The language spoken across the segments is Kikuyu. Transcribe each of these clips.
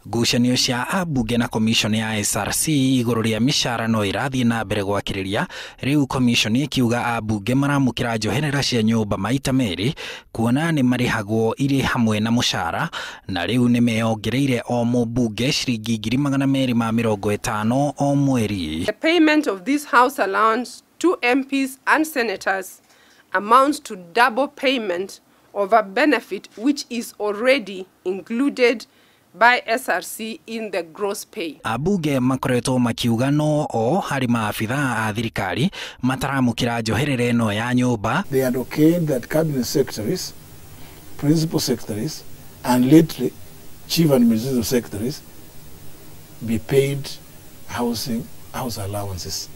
Ngucanio cia ambunge na commission ya SRC igũrũ rĩa mĩcara no ĩrathiĩ na mbere gwakĩrĩria. Rĩu commission ĩkiuga ambunge maramũkĩra njoherera cia nyũmba maita merĩ kuona nĩ marĩhagwo irĩ hamwe na mũcara, na rĩu nĩ meyongereire o mũmbunge ciringi 250,000 o mweri. The payment of this house allowance to MPs and senators amounts to double payment of a benefit which is already included by SRC in the gross pay. Ambunge makoretwo makiuga no o harĩ maabithaa a thirikari mataramũkĩra njoherera ĩno ya nyũmba. They had okayed that cabinet secretaries, principal secretaries, and lately chief administrative secretaries be paid house allowances.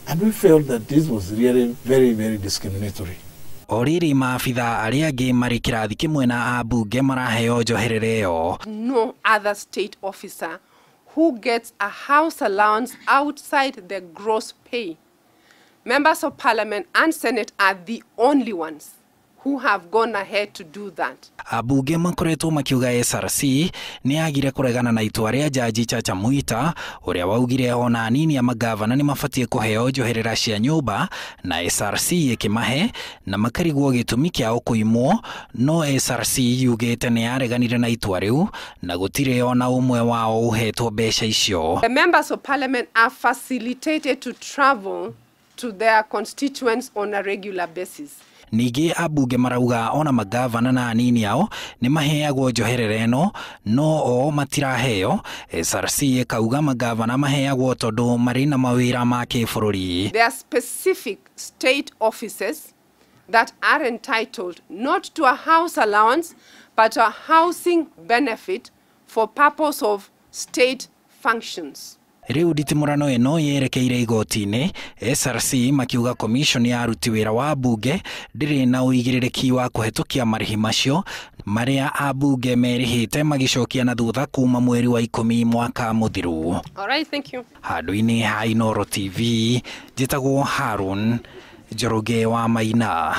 And we felt that this was really very, very discriminatory. O rĩrĩ maabithaa arĩa angĩ marĩ kĩrathi kĩmwe na ambunge maraheo njoherera ĩyo. No other state officer who gets a house allowance outside the gross pay. Members of Parliament and Senate are the only ones who have gone ahead to do that. Ambunge makoretwo makiuga SRC nĩ yagire kũregana na itua rĩa Jaji Chacha Mwita ũrĩa waugire ona anini a magavana nĩ mabatiĩ kũheo njoherera cia nyũmba, na SRC ĩkĩmahe na makarigwo gĩtũmi kĩao kũimwo, no SRC yugĩte nĩ yareganire na itua rĩu na gũtirĩ ona ũmwe wao ũhetwo mbeca icio. The members of Parliament are facilitated to travel to their constituents on a regular basis. Ningĩ ambunge marauga ona magavana na anini ao nĩ maheagwo njoherera ĩno no o matiraheo. SRC ĩkauga magavana maheagwo tondũ marĩ na mawĩra ma kĩbũrũri. There are specific state offices that are entitled not to a house allowance but a housing benefit for purpose of state functions. Rĩu nditimũrano ĩno yerekeire igoti-inĩ, SRC makiuga commission ya aruti wĩra wa mbunge ndĩrĩ na ũigĩrĩrĩki wa kũhetũkia marĩhi macio marĩa ambunge merĩhĩte magĩcokia na thutha kuma mweri wa 10 mwaka mũthiru. All right, thank you. Handũ-inĩ ha Inooro TV, njĩtagwo Harun Njoroge wa Maina.